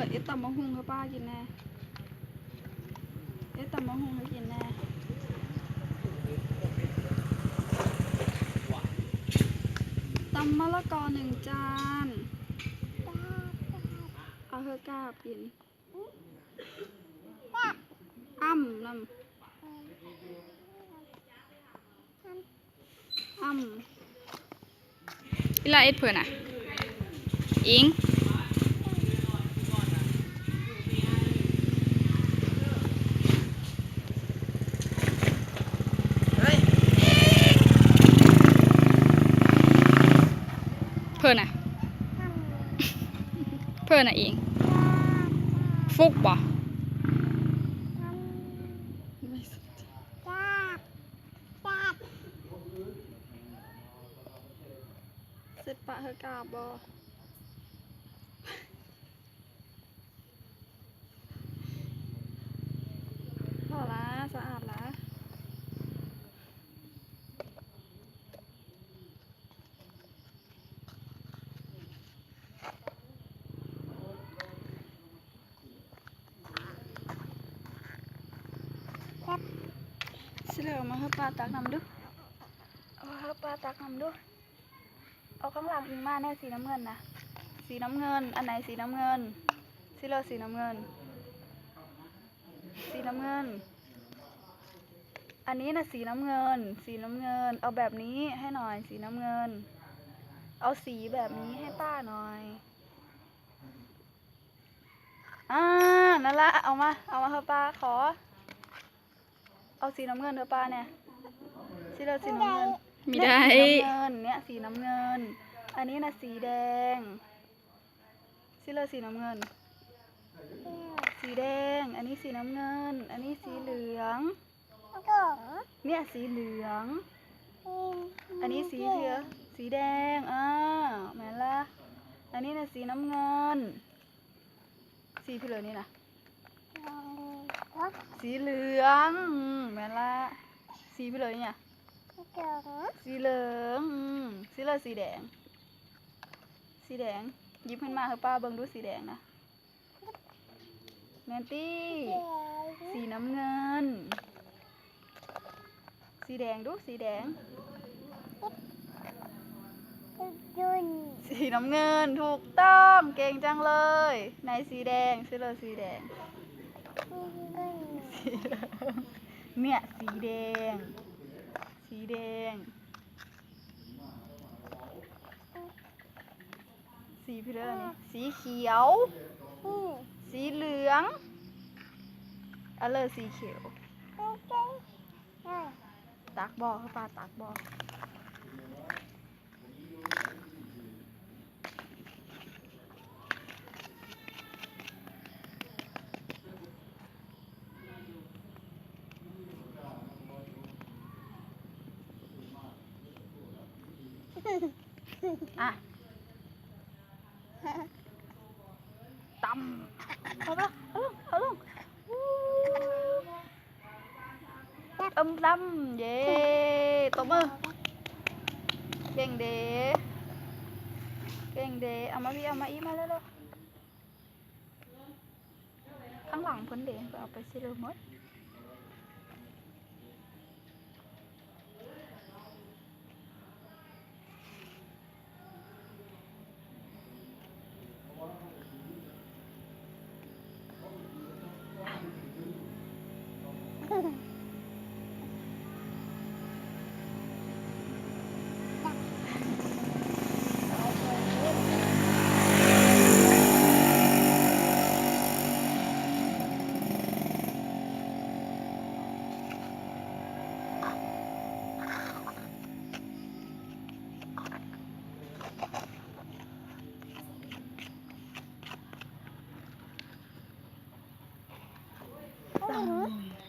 ເຮັດຕຳບັກຫຸ່ງໃຫ້ປ້າກິນແດ່ ເຮັດຕຳບັກຫຸ່ງໃຫ້ກິນແດ່ ຕຳມະລະກອໜຶ່ງຈານ ເອົາໃຫ້ກາບກິນ ອ້ຳນຳ ອ້ຳ ອີ່ຫຼ້າເຮັດເພິ່ນນະ ອີງ ເພິ່ນນະ ເພິ່ນນະອີງ ຟຸກບໍ່? ເສັດປະເຮີກາບບໍ່? ພໍລະ ສະອາດລະ. ຊິເລີ ເອົາມາໃຫ້ປ້າຕັກນ້ຳດູ ເອົາມາໃຫ້ປ້າຕັກນ້ຳດູ ເອົາຂ້າງຫຼັງອີງມາແດ່ ສີນ້ຳເງິນນະ ສີນ້ຳເງິນ ອັນໃດສີນ້ຳເງິນ ຊິເລີ ສີນ້ຳເງິນ ສີນ້ຳເງິນ ອັນນີ້ນະ ສີນ້ຳເງິນ ສີນ້ຳເງິນ ເອົາແບບນີ້ໃຫ້ໜ່ອຍ ສີນ້ຳເງິນ ເອົາສີແບບນີ້ໃຫ້ປ້າໜ່ອຍ. ອ່າ ນັ້ນລະ ເອົາມາ ເອົາມາໃຫ້ປ້າຂໍ ເອົາສີນ້ຳເງິນໃຫ້ປ້າແດ່ ຊິເລີ ສີນ້ຳເງິນ ມີໄດ້ ເນຍ ສີນ້ຳເງິນ ເນຍ ສີນ້ຳເງິນ ອັນນີ້ນະ ສີແດງ ຊິເລີ ສີນ້ຳເງິນ ສີແດງ ອັນນີ້ສີນ້ຳເງິນ ອັນນີ້ສີເຫຼືອງ ເນຍ ສີເຫຼືອງ ອັນນີ້ສີເຫຼືອງ ສີແດງ ເອີ ແມ່ນລະ ອັນນີ້ນະ ສີນ້ຳເງິນ ສີເຫຼືອງນີ້ນະ ສີເຫຼືອງ ແມ່ນລະ ສີເຫຼືອງນີ້ນະ ສີເຫຼືອງ ຊິເລີ ສີແດງ ສີແດງ ຫຍິບຂຶ້ນມາໃຫ້ປ້າເບິ່ງດູ ສີແດງນະ ແມ່ນຕິ ສີນ້ຳເງິນ ສີແດງດູ ສີແດງ ສີນ້ຳເງິນ ຖືກຕ້ອງ ເກັ່ງຈັງເລີຍ ໃນສີແດງ ຊິເລີ ສີແດງ ເນຍ ສີແດງ ສີແດງ. ສີເຫຼືອງນີ້ ສີຂຽວ ສີເຫຼືອງ ອາເລີ ສີຂຽວ ຕັກບໍ່ ປ້າຕັກບໍ່? ອ່ະ ຕຳ ເອົາລົງ ເອົາລົງ ເອົາລົງ ເອີມ ຕຳ ເຢ້ ຕົບມື ເກັ່ງເດ ເກັ່ງເດ ເອົາມາພີ້ ເອົາມາອີກ ມາເລັວໆ ຂ້າງຫຼັງເພິ່ນເດ ເພິ່ນເອົາໄປຊິເລີໝົດ.